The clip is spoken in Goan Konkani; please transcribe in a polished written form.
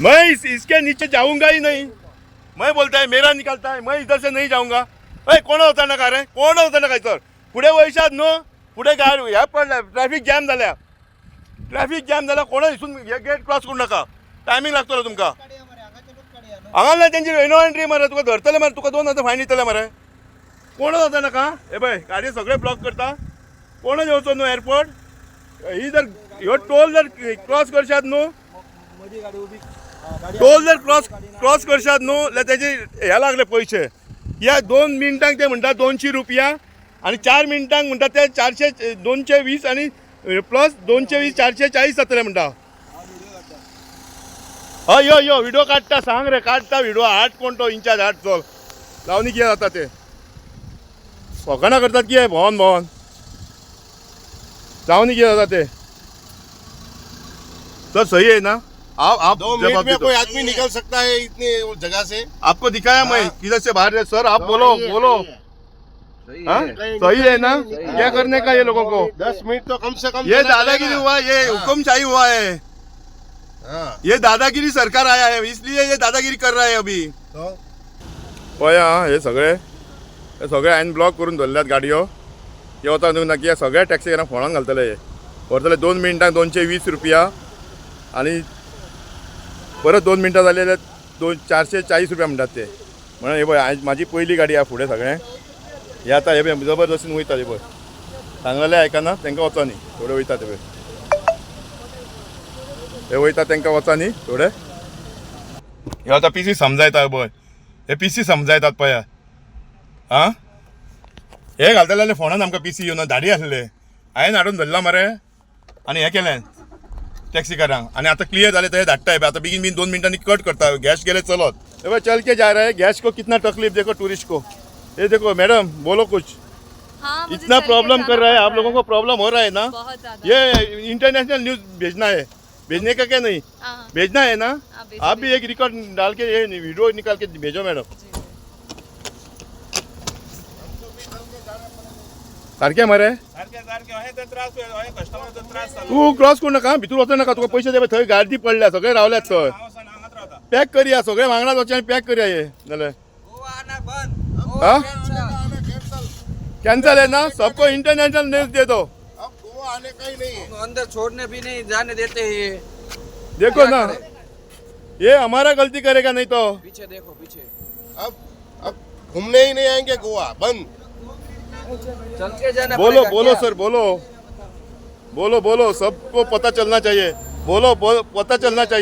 मैं इसके नीचे जाऊंगा ही नहीं। मैं बोलता है, मेरा निकलता है, मैं इधर से नहीं जाऊंगा। अय, कोण वचना नाका रे, कोण वचना नाका सर। फुडें वयशात न्हू, फुडें गाडी ह्या पडल्या, ट्रॅफिक जॅम जाल्या, ट्रॅफिक जॅम जाल्या। कोण हिसून हे गेट क्रॉस करू नाका, टायमींग लागतलो तुमकां। हांगा ना तेंची नो एंट्री मरे, तुका धरतले मरे, तुका 2000 फायन दितले मरे। कोण वचना नाका। हे पळय, गाडी सगळे ब्लॉक करता, कोणच येवचो न्हू एअरपोर्ट। ही जर ह्यो टोल जर क्रॉस करशात न्हू, टोल जर क्रॉस क्रॉस करशात न्हू जाल्यार तेजे हे लागले पयशे। ह्या 2 मिनटांक ते म्हणटा 200 रुपया आनी 4 मिनटांक म्हणटा ते 400, 220 आनी प्लस 220, 440 जातले म्हणटा। हय, यो यो, व्हिडिओ काडटा, सांग रे, काडटा व्हिडिओ। हाड, कोण तो इन्चार्ज हाड, चल। लावनी कितें जाता ते फकाणां करतात कितें भोंवन भोंवन। जावनी कितें जाता ते। सर, सही है ना? आप 2 मिनट जवाब में दे दो। कोई आदमी निकल सकता है इतनी जगह से? आपको दिखाया मैं किधर से बाहर है। सर, आप बोलो, बोलो। सही हाँ? है। सही है ना? क्या करने का ये लोगों को? 10 मिनट तो कम से कम ये देना दादागिरी पड़ेगा। हुआ, ये हुकुमशाही हुआ है। ये दादागिरी सरकार आया है, इसलिए ये दादागिरी कर रहा है अभी। तो पळय आं, हे सगळे हांवें ब्लॉक करून दवरल्यात गाडयो। हे वता न्हू ना की सगळ्या टॅक्सीकारांक फोणान घालतले हे। व्हरतले 2 मिनटांक 220 रुपया आनी परत 2 मिनटां जाली जाल्यार 440 रुपया म्हणटात ते। म्हणून हे पळय, हांवें म्हाजी पयली गाडी आहा फुडें सगळें। हे आतां हे पळय, जबरदस्तीन वयतात। हे पळय, सांगलेलें आयकना, तांकां वचोनी थोडे वयतात। हे पळय, हे वयता, तांकां वचोनी थोडे। हे आतां पिसी समजायता पळय, हे पिसी समजायतात पळय। आं, हे घालतले जाल्यार फोनान आमकां पिसी येवन धाडी आसले। हांवें हाडून धरला मरे आनी हें केलें टॅक्सीकारांक आनी आतां क्लियर जालें ते धाडटा। आतां बेगीन बेगीन 2 मिनटांनी कट करता। गॅस गेले चलत। हे पळय, चल के जा रहा है। गैस को कितना तकलीफ देखो, टूरिस्ट को। ये देखो मैडम, बोलो कुछ। हाँ, मुझे इतना चल के प्रॉब्लम जाना कर रहा है पड़ आप लोगों को प्रॉब्लम हो रहा है ना? बहुत ज्यादा। ये इंटरनेशनल न्यूज भेजना है, भेजने का क्या नहीं? हाँ। भेजना है ना? हाँ, भेजो। आप भी एक रिकॉर्ड डाल के, ये वीडियो निकाल के भेजो मैडम। सारखे मरे। सारखे सारखे, अशें तर त्रास, अशें कस्टमराचो त्रास जालो। तूं क्रॉस करू नाका, भितर वचू नाका। तुका पयशे दे। थंय गार्दी पडल्या, सगळे रावल्यात थंय। हांव वचून हांगाच रावता। पॅक करया, सगळे वांगडाच वचचे आनी पॅक करया हे जाल्यार। हाँ, कॅन्सल है ना? सबको इंटरनेशनल न्यूज दे दो। अब गोवा आने का ही नहीं है। अंदर छोड़ने भी नहीं जाने देते ये। देखो ना, ये हमारा गलती करेगा नहीं तो। पीछे देखो, पीछे। अब घूमने ही नहीं आएंगे, गोवा बंद। चल के जाना बोलो। पड़ेगा बोलो। क्या? सर, बोलो, बोलो, बोलो, सबको पता चलना चाहिए। बोलो, बोलो, पता चलना चाहिए।